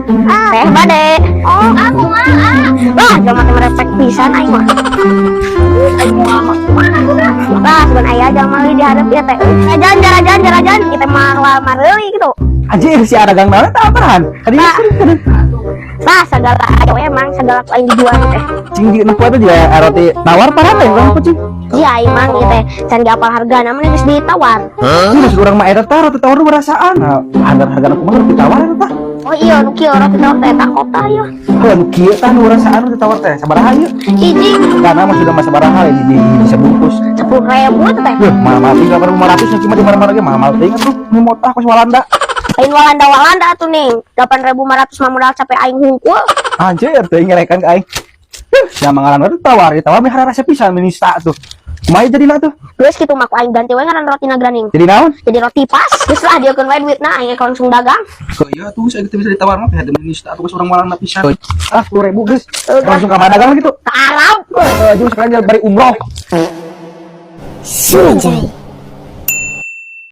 Teh bade. Oh, aku mah. Wah, jelema teh merepek pisan aing mah. Aing mah mana budak? Lah, sebenarnya aya jalma di hareup ieu teh. Jarajan, jarajan, jarajan, kita mah mareuli gitu. Anjir, si dagang naon eta, apaan? Tadi. Nah. Lah, segala aya we emang, segala ku aing dijual teh. Cing di nempo itu juga roti tawar parah teh, urang apa cing? Iya, aing mah ieu teh can diapal hargana mah geus ditawar. Ini maksud urang mah eta tah roti tawar nu berasaan. Nah, harga-harga kumaha roti tawar eta tah? Oh iya, nu kieu roti tawar teh eta kota ieu. Oh, nu kieu tah nu rasaan roti tawar teh. Sabaraha ieu? Hiji. Karena maksudnya mah sabaraha hiji sebungkus? 10.000 itu teh. Duh, mahal-mahal tinggal 500 cuma di mana-mana ge mahal-mahal teuing atuh. Nu motah kos Walanda. Lain Walanda Walanda tuh nih. 8.500 mah modal capek aing hungkul. Anjir, teuing ngerekan ka aing. Huh, sia mangalan roti tawar, ditawar mah rasa pisan minista tuh. Kumaha jadina tuh? Geus kitu mah ku aing ganti we ngaran rotina graning. Jadi naon? Jadi roti pas. Geus lah, dia wae duitna, aing langsung dagang. Oh iya tuh, saya bisa ditawar mah pihak minista tuh orang Walanda pisan. Ah, 10.000 geus. Udah. Langsung ka mana dagang gitu? Ke Arab. Eh, jeung sekalian bari umroh. Sujai.